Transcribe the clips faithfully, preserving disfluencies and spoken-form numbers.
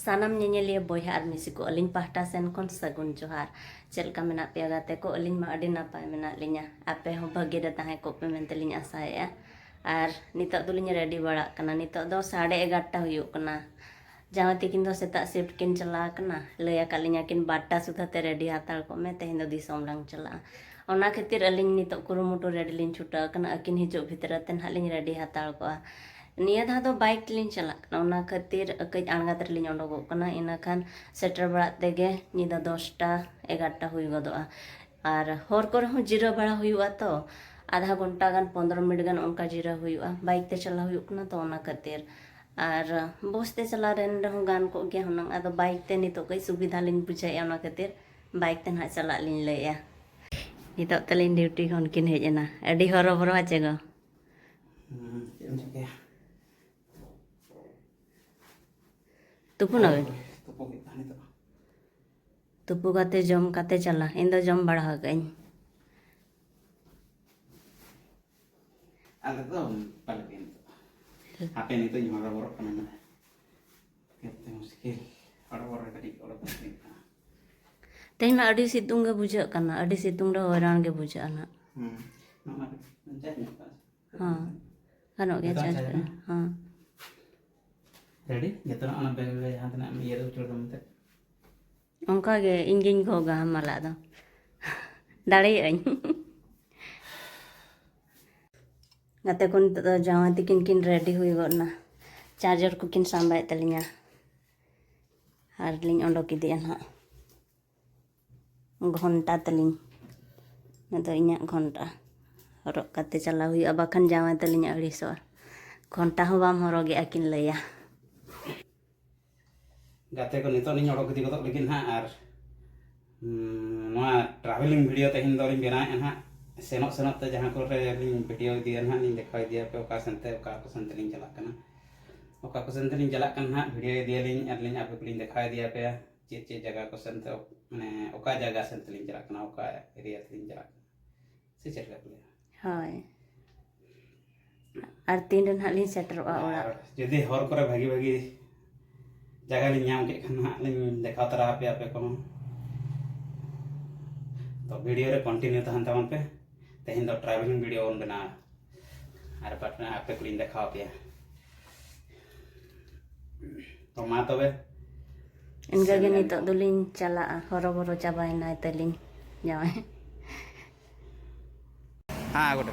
ᱥᱟᱱᱟᱢ ᱧᱮᱧᱮᱞᱤᱭᱟᱹ ᱵᱚᱭᱦᱟ ᱟᱨ ᱢᱤᱥᱤ ᱠᱚ, ᱟᱹᱞᱤᱧ ᱯᱟᱦᱴᱟ ᱥᱮᱱ ᱠᱷᱚᱱ ᱥᱟᱹᱜᱩᱱ ᱡᱚᱦᱟᱨ᱾ ᱪᱮᱫ ᱞᱮᱠᱟ ᱢᱮᱱᱟᱜ ᱯᱮᱭᱟ ᱜᱟᱛᱮ ᱠᱚ? ᱟᱹᱞᱤᱧ ᱢᱟ ᱟᱹᱰᱤ ᱱᱟᱯᱟᱭ ᱢᱮᱱᱟᱜ ᱞᱤᱧᱟ᱾ ᱟᱯᱮ ᱦᱚᱸ ᱵᱷᱟᱹᱜᱤ ᱨᱮ ᱛᱟᱦᱮᱸ ᱠᱚᱜ ᱯᱮ ᱢᱮᱱᱛᱮ ᱞᱤᱧ ᱟᱥᱟᱭᱮᱫᱼᱟ᱾ ᱟᱨ ᱱᱤᱛᱚᱜ ᱫᱚᱞᱤᱧ ᱨᱮᱰᱤ ᱵᱟᱲᱟᱜ ᱠᱟᱱᱟ᱾ ᱱᱤᱛᱚᱜ ᱫᱚ ᱥᱟᱲᱮ ᱮᱜᱟᱨᱚᱴᱟ ᱦᱩᱭᱩᱜ ᱠᱟᱱᱟ᱾ ᱡᱟᱶᱟᱭ ᱛᱤᱠᱤᱱ ᱫᱚ ᱥᱮᱛᱟᱜ ᱥᱤᱯᱴ ᱠᱤᱱ ᱪᱟᱞᱟᱣ ᱟᱠᱟᱱᱟ᱾ ᱞᱟᱹᱭ ᱟᱠᱟᱫ ᱞᱤᱧᱟ ᱠᱤᱱ, "ᱵᱟᱨᱚᱴᱟ ᱥᱩᱫᱷᱟᱹ ᱛᱮ ᱨᱮᱰᱤ ᱦᱟᱛᱟᱲ ᱠᱚᱜ ᱢᱮ, ᱛᱮᱦᱮᱧ ᱫᱚ ᱫᱤᱥᱚᱢ ᱞᱟᱝ ᱪᱟᱞᱟᱜᱼᱟ᱾" ᱚᱱᱟ ᱠᱷᱟᱹᱛᱤᱨ ᱟᱹᱞᱤᱧ ᱱᱤᱛᱚᱜ ᱠᱩᱨᱩᱢᱩᱴᱩ ᱨᱮᱰᱤ ᱞᱤᱧ ᱪᱷᱩᱴᱟᱹᱣ ᱟᱠᱟᱱᱟ᱾ ᱟᱹᱠᱤᱱ ᱦᱤᱡᱩᱜ ᱵᱷᱤᱛᱨᱤ ᱛᱮ ᱱᱟᱦᱟᱜ ᱞᱤᱧ ᱨᱮᱰᱤ ᱦᱟᱛᱟᱲ ᱠᱚᱜᱼᱟ᱾ ᱱᱤᱭᱟᱹ ᱫᱷᱟᱣ ᱫᱚ ᱵᱟᱭᱤᱠ ᱛᱮᱞᱤᱧ ᱪᱟᱞᱟᱜ ᱠᱟᱱᱟ, ᱚᱱᱟ ᱠᱷᱟᱹᱛᱤᱨ ᱠᱟᱹᱡ ᱟᱬᱜᱟᱛ ᱨᱮᱞᱤᱧ ᱚᱰᱚᱠᱚᱜ ᱠᱟᱱᱟ᱾ ᱤᱱᱟᱹ ᱠᱷᱟᱱ ᱥᱮᱴᱮᱨ ᱵᱟᱲᱟᱜ ᱛᱮᱜᱮ ᱧᱤᱫᱟᱹ ᱫᱚᱥᱴᱟ, ᱮᱜᱟᱨᱚᱴᱟ ᱦᱩᱭ ᱜᱚᱫᱚᱜᱼᱟ᱾ ᱟᱨ ᱦᱚᱨ ᱠᱚᱨᱮ ᱦᱚᱸ ᱡᱤᱨᱟᱹᱣ ᱵᱟᱲᱟ ᱦᱩᱭᱩᱜᱼᱟ ᱛᱚ, ᱟᱫᱷᱟ ᱜᱷᱚᱱᱴᱟ ᱜᱟᱱ, ᱯᱚᱱᱫᱽᱨᱚ ᱢᱤᱱᱤᱴ ᱜᱟᱱ ᱚᱱᱠᱟ ᱡᱤᱨᱟᱹᱣ ᱦᱩᱭᱩᱜᱼᱟ᱾ ᱵᱟᱭᱤᱠ ᱛᱮ ᱪᱟᱞᱟᱣ ᱦᱩᱭᱩᱜ ᱠᱟᱱᱟ ᱛᱚ, ᱚᱱᱟ ᱠᱷᱟᱹᱛᱤᱨ᱾ ᱟᱨ ᱵᱚᱥ ᱛᱮ ᱪᱟᱞᱟᱣ ᱞᱮᱱ ᱨᱮᱦᱚᱸ ᱜᱟᱱ ᱠᱚᱜ ᱜᱮᱭᱟ ᱦᱩᱱᱟᱹᱝ, ᱟᱫᱚ ᱵᱟᱭᱤᱠ ᱛᱮ ᱱᱤᱛᱚᱜ ᱠᱟᱹᱡ ᱥᱩᱵᱤᱫᱷᱟ ᱞᱤᱧ ᱵᱩᱡᱷᱟᱹᱣᱮᱫᱼᱟ, ᱚᱱᱟ ᱠᱷᱟᱹᱛᱤᱨ ᱵᱟᱭᱤᱠ ᱛᱮ ᱱᱟᱦᱟᱜ ᱪᱟᱞᱟᱜ ᱞᱤᱧ ᱞᱟᱹᱭᱮᱫᱼᱟ᱾ ᱱᱤᱛᱚᱜ ᱛᱟᱹᱞᱤᱧ ᱰᱤᱭᱩᱴᱤ ᱠᱷᱚᱱ ᱠᱤᱱ ᱦᱮᱡ ᱮᱱᱟ᱾ ᱟᱹᱰᱤ ᱦᱚᱨᱚᱵᱚᱨᱚ ᱪᱮ ᱜᱚ? ᱦᱩᱸ, ᱪᱮᱫ ᱮᱢ ᱪᱤᱠᱟᱹᱭᱟ? ᱛᱩᱯᱩᱱᱟᱵᱮᱱ? ᱛᱩᱯᱩ ᱦᱩᱭᱩᱜᱼᱟ ᱱᱤᱛᱚᱜ᱾ ᱛᱩᱯᱩ ᱠᱟᱛᱮ, ᱡᱚᱢ ᱠᱟᱛᱮ ᱪᱟᱞᱟᱜ᱾ ᱤᱧ ᱫᱚ ᱡᱚᱢ ᱵᱟᱲᱟ ᱟᱠᱟᱜ ᱟᱹᱧ᱾ ᱟᱞᱮ ᱫᱚ ᱵᱟᱞᱮ ᱛᱟᱦᱮᱱ ᱱᱤᱛᱚᱜ᱾ ᱦᱟᱯᱮ ᱱᱤᱛᱚᱜ ᱤᱧ ᱦᱚᱨᱚᱵᱚᱨᱚᱜ ᱠᱟᱱᱟ ᱢᱟᱱᱮ᱾ ᱠᱟᱹᱴᱤᱡ ᱢᱩᱥᱠᱤᱞ᱾ ᱦᱚᱨᱚᱵᱚᱨᱚ ᱨᱮ ᱠᱟᱹᱴᱤᱡ ᱦᱚᱨᱚᱵᱚᱨᱚ ᱦᱩᱭᱩᱜ ᱠᱟᱱᱟ᱾ ᱛᱮᱦᱮᱧ ᱢᱟ ᱟᱹᱰᱤ ᱥᱤᱛᱩᱝ ᱜᱮ ᱵᱩᱡᱷᱟᱹᱜ ᱠᱟᱱᱟ, ᱟᱹᱰᱤ ᱥᱤᱛᱩᱝ ᱨᱮ ᱦᱚᱭᱨᱟᱱ ᱜᱮ ᱵᱩᱡᱷᱟᱹᱜᱼᱟ ᱱᱟᱦᱟᱜ᱾ ᱦᱩᱸ᱾ ᱱᱚᱣᱟ ᱠᱟᱹᱴᱤᱡ ᱪᱟᱨᱡᱽ ᱧᱚᱜ ᱠᱟᱜᱼᱟ᱾ ᱦᱚᱸ, ᱜᱟᱱᱚᱜ ᱜᱮᱭᱟ ᱡᱚᱛᱚ ᱪᱟᱨᱡᱽ ᱪᱟᱨᱡᱽ ᱠᱟᱜᱼᱟ᱾ ᱠᱟᱱᱟ? ᱦᱚᱸ᱾ ᱨᱮᱰᱤ? ᱡᱚᱛᱚᱱᱟᱜ ᱚᱱᱟ ᱵᱮᱜᱽ ᱨᱮ ᱡᱟᱦᱟᱸ ᱛᱤᱱᱟᱹᱜ ᱮᱢ ᱤᱭᱟᱹ ᱩᱪᱟᱹᱲ ᱫᱟ ᱢᱮᱱᱛᱮ᱾ ᱚᱱᱠᱟ ᱜᱮ ᱤᱧ ᱜᱤᱧ ᱜᱷᱚᱜᱟ ᱦᱟᱢᱟᱞᱟᱜ ᱫᱚ᱾ ᱫᱟᱲᱮᱭᱟᱜ ᱟᱹᱧ᱾ ᱜᱟᱛᱮ ᱠᱚ ᱱᱤᱛᱚᱜ ᱫᱚ ᱡᱟᱶᱟᱭ ᱛᱤᱠᱤᱱ ᱠᱤᱱ ᱨᱮᱰᱤ ᱦᱩᱭ ᱜᱚᱫ ᱮᱱᱟ᱾ ᱪᱟᱨᱡᱟᱨ ᱠᱚᱠᱤᱱ ᱥᱟᱢᱵᱟᱭᱮᱫ ᱛᱟᱹᱞᱤᱧᱟ᱾ ᱟᱨ ᱞᱤᱧ ᱚᱰᱚᱠ ᱤᱫᱤᱜᱼᱟ ᱱᱟᱦᱟᱜ᱾ ᱜᱷᱚᱱᱴᱟ ᱛᱟᱹᱞᱤᱧ᱾ ᱱᱤᱛᱚᱜ ᱤᱧᱟᱹᱜ ᱜᱷᱚᱱᱴᱟ ᱦᱚᱨᱚᱜ ᱠᱟᱛᱮ ᱪᱟᱞᱟᱣ ᱦᱩᱭᱩᱜᱼᱟ, ᱵᱟᱠᱷᱟᱱ ᱡᱟᱶᱟᱭ ᱛᱟᱹᱞᱤᱧ ᱟᱹᱲᱤᱥᱚᱜᱼᱟ᱾ ᱜᱷᱚᱱᱴᱟ ᱦᱚᱸ ᱵᱟᱢ ᱦᱚᱨᱚᱜᱮᱜᱼᱟ ᱠᱤᱱ ᱞᱟᱹᱭᱟ᱾ ᱜᱟᱛᱮ ᱠᱚ, ᱱᱤᱛᱚᱜ ᱞᱤᱧ ᱚᱰᱚᱠ ᱤᱫᱤ ᱜᱚᱫᱚᱜ ᱞᱟᱹᱜᱤᱫ ᱱᱟᱦᱟᱜ, ᱟᱨ, ᱩᱸ, ᱱᱚᱣᱟ travelling video ᱛᱮᱦᱮᱧ ᱫᱚᱞᱤᱧ ᱵᱮᱱᱟᱣᱮᱫᱼᱟ ᱱᱟᱦᱟᱜ᱾ ᱥᱮᱱᱚᱜ ᱥᱮᱱᱚᱜ ᱛᱮ ᱡᱟᱦᱟᱸ ᱠᱚᱨᱮ ᱞᱤᱧ video ᱤᱫᱤᱭᱟ ᱱᱟᱦᱟᱜ, ᱞᱤᱧ ᱫᱮᱠᱷᱟᱣ ᱤᱫᱤᱭᱟᱯᱮ ᱚᱠᱟ ᱥᱮᱱᱛᱮ, ᱚᱠᱟ ᱠᱚ ᱥᱮᱱ ᱛᱮᱞᱤᱧ ᱪᱟᱞᱟᱜ ᱠᱟᱱᱟ᱾ ᱚᱠᱟ ᱠᱚ ᱥᱮᱱ ᱛᱮᱞᱤᱧ ᱪᱟᱞᱟᱜ ᱠᱟᱱᱟ ᱱᱟᱦᱟᱜ, video ᱤᱫᱤᱭᱟᱞᱤᱧ ᱟᱨ ᱞᱤᱧ ᱟᱯᱮ ᱠᱚᱞᱤᱧ ᱫᱮᱠᱷᱟᱣ ᱤᱫᱤᱭᱟᱯᱮᱭᱟ ᱪᱮᱫ ᱪᱮᱫ ᱡᱟᱭᱜᱟ ᱠᱚ ᱥᱮᱱ ᱛᱮ, ᱢᱟᱱᱮ ᱚᱠᱟ ᱡᱟᱭᱜᱟ ᱥᱮᱱ ᱛᱮᱞᱤᱧ ᱪᱟᱞᱟᱜ ᱠᱟᱱᱟ, ᱚᱠᱟ area ᱛᱮᱞᱤᱧ ᱪᱟᱞᱟᱜ ᱠᱟᱱᱟ, ᱥᱮ ᱪᱮᱫ ᱞᱮᱠᱟ ᱠᱚ ᱞᱟᱹᱭᱟ? ᱦᱳᱭ᱾ ᱟᱨ ᱛᱤᱱ ᱨᱮ ᱱᱟᱦᱟᱜ ᱞᱤᱧ ᱥᱮᱴᱮᱨᱚᱜᱼᱟ ᱚᱲᱟᱜ? ᱟᱨ ᱡᱩᱫᱤ ᱦᱚᱨ ᱠᱚᱨᱮ ᱵᱷᱟᱹᱜᱤ ᱵᱷᱟᱹᱜᱤ ᱡᱟᱭᱜᱟ ᱞᱤᱧ ᱧᱟᱢ ᱠᱮᱫ ᱠᱷᱟᱱ ᱦᱟᱸᱜ ᱞᱤᱧ ᱫᱮᱠᱷᱟᱣ ᱛᱟᱨᱟ ᱟᱯᱮᱭᱟ ᱟᱯᱮ ᱠᱚᱦᱚᱸ᱾ ᱛᱚ video ᱨᱮ continue ᱛᱟᱦᱮᱱ ᱛᱟᱵᱚᱱ ᱯᱮ᱾ ᱛᱮᱦᱮᱧ ᱫᱚ travelling video ᱵᱚᱱ ᱵᱮᱱᱟᱣᱟ᱾ ᱟᱨ ᱯᱟᱴᱱᱟ ᱟᱯᱮ ᱠᱚᱞᱤᱧ ᱫᱮᱠᱷᱟᱣ ᱟᱯᱮᱭᱟ᱾ ᱛᱚ ᱢᱟ ᱛᱚᱵᱮ᱾ ᱤᱱᱠᱟᱹ ᱜᱮ ᱥᱮᱱ ᱞᱮᱱ ᱱᱤᱛᱚᱜ ᱠᱚ᱾ ᱫᱚᱞᱤᱧ ᱪᱟᱞᱟᱜᱼᱟ, ᱦᱚᱨᱚᱵᱚᱨᱚ ᱪᱟᱵᱟᱭᱮᱱᱟᱭ ᱛᱟᱹᱞᱤᱧ ᱡᱟᱶᱟᱭ᱾ ᱦᱮᱸ, ᱜᱚᱴᱟ᱾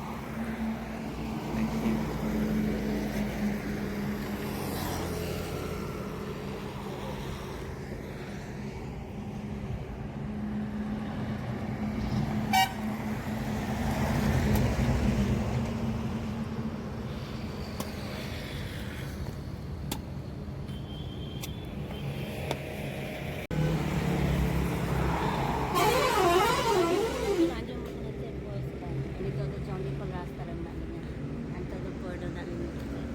ᱟᱸᱡᱚᱢᱚᱜ ᱠᱟᱱᱟ ᱪᱮᱫ voice ᱵᱟᱝ? ᱱᱤᱛᱚᱜ ᱫᱚ ᱪᱚᱱᱰᱤᱠᱷᱳᱞ ᱨᱟᱥᱛᱟ ᱨᱮ ᱢᱮᱱᱟᱜ ᱞᱤᱧᱟ᱾ ᱟᱨ ᱱᱤᱛᱚᱜ ᱫᱚ ᱵᱚᱨᱰᱟᱨ ᱨᱮᱱᱟᱜ ᱞᱤᱧ ᱩᱰᱩᱠ ᱠᱟᱱᱟ᱾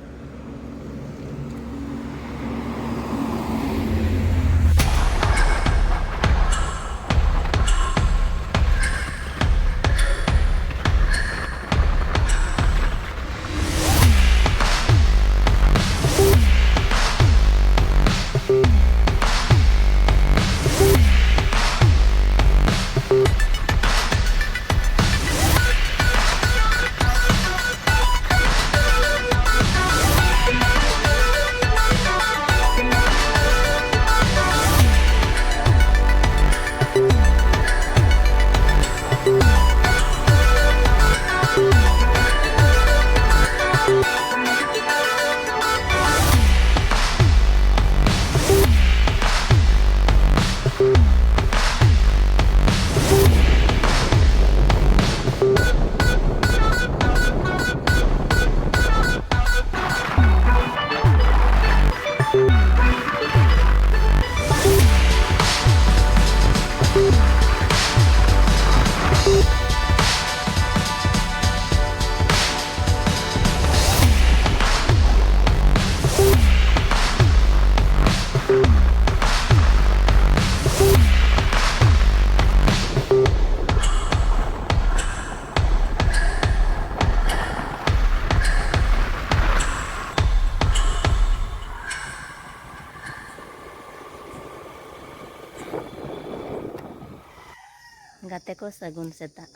ᱜᱟᱛᱮ ᱠᱚ, ᱥᱟᱹᱜᱩᱱ ᱥᱮᱛᱟᱜ᱾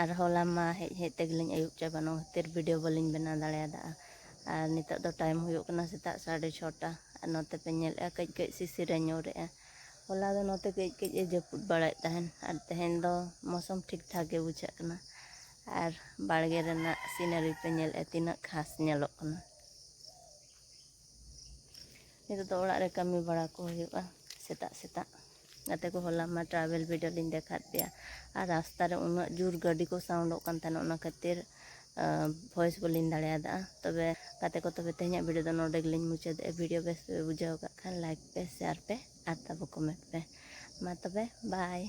ᱟᱨ ᱦᱚᱞᱟ ᱢᱟ ᱦᱮᱡ ᱦᱮᱡ ᱛᱮᱜᱮᱞᱤᱧ ᱟᱹᱭᱩᱵ ᱪᱟᱵᱟ, ᱚᱱᱟ ᱠᱷᱟᱹᱛᱤᱨ ᱵᱷᱤᱰᱤᱭᱳ ᱵᱟᱹᱞᱤᱧ ᱵᱮᱱᱟᱣ ᱫᱟᱲᱮᱭᱟᱫᱟ᱾ ᱟᱨ ᱱᱤᱛᱚᱜ ᱫᱚ ᱴᱟᱭᱤᱢ ᱦᱩᱭᱩᱜ ᱠᱟᱱᱟ ᱥᱮᱛᱟᱜ ᱥᱟᱲᱮ ᱪᱷᱚᱴᱟ᱾ ᱟᱨ ᱱᱚᱛᱮ ᱯᱮ ᱧᱮᱞᱮᱫᱼᱟ, ᱠᱟᱹᱡ ᱠᱟᱹᱡ ᱥᱤᱥᱤᱨᱮ ᱧᱩᱨᱮᱜᱼᱟ᱾ ᱦᱚᱞᱟ ᱫᱚ ᱱᱚᱛᱮ ᱠᱟᱹᱡ ᱠᱟᱹᱡ ᱮ ᱡᱟᱹᱯᱩᱫ ᱵᱟᱲᱟᱭᱮᱫ ᱛᱟᱦᱮᱱ, ᱟᱨ ᱛᱮᱦᱮᱧ ᱫᱚ ᱢᱳᱥᱚᱢ ᱴᱷᱤᱠ ᱴᱷᱟᱠ ᱜᱮ ᱵᱩᱡᱷᱟᱹᱜ ᱠᱟᱱᱟ᱾ ᱟᱨ ᱵᱟᱲᱜᱮ ᱨᱮᱱᱟᱜ ᱥᱤᱱᱟᱨᱤ ᱯᱮ ᱧᱮᱞᱮᱫᱼᱟ, ᱛᱤᱱᱟᱹᱜ ᱠᱷᱟᱥ ᱧᱮᱞᱚᱜ ᱠᱟᱱᱟ᱾ ᱱᱤᱛᱚᱜ ᱫᱚ ᱚᱲᱟᱜ ᱨᱮ ᱠᱟᱹᱢᱤ ᱵᱟᱲᱟ ᱠᱚ ᱦᱩᱭᱩᱜᱼᱟ ᱥᱮᱛᱟᱜ ᱥᱮᱛᱟᱜ᱾ ᱜᱟᱛᱮ ᱠᱚ, ᱦᱚᱞᱟ ᱢᱟ ᱴᱨᱟᱵᱷᱮᱞ ᱵᱷᱤᱰᱤᱭᱳ ᱞᱤᱧ ᱫᱮᱠᱷᱟᱣᱟᱫ ᱯᱮᱭᱟ, ᱟᱨ ᱨᱟᱥᱛᱟ ᱨᱮ ᱩᱱᱟᱹᱜ ᱡᱳᱨ ᱜᱟᱹᱰᱤ ᱠᱚ ᱥᱟᱣᱩᱱᱰᱚᱜ ᱠᱟᱱ ᱛᱟᱦᱮᱱᱟ, ᱚᱱᱟ ᱠᱷᱟᱹᱛᱤᱨ ᱵᱷᱚᱭᱮᱥ ᱵᱟᱹᱞᱤᱧ ᱫᱟᱲᱮᱭᱟᱫᱟ᱾ ᱛᱚᱵᱮ ᱜᱟᱛᱮ ᱠᱚ, ᱛᱚᱵᱮ ᱛᱮᱦᱮᱧᱟᱜ ᱵᱷᱤᱰᱤᱭᱳ ᱫᱚ ᱱᱚᱰᱮ ᱜᱮᱞᱤᱧ ᱢᱩᱪᱟᱹᱫᱮᱜᱼᱟ᱾ ᱵᱷᱤᱰᱤᱭᱳ ᱵᱮᱥ ᱯᱮ ᱵᱩᱡᱷᱟᱹᱣ ᱠᱟᱜ ᱠᱷᱟᱱ ᱞᱟᱭᱤᱠ ᱯᱮ, ᱥᱮᱭᱟᱨ ᱯᱮ ᱟᱨ ᱛᱟᱵᱚ ᱠᱚᱢᱮᱱᱴ ᱯᱮ᱾ ᱢᱟ ᱛᱚᱵᱮ, ᱵᱟᱭ᱾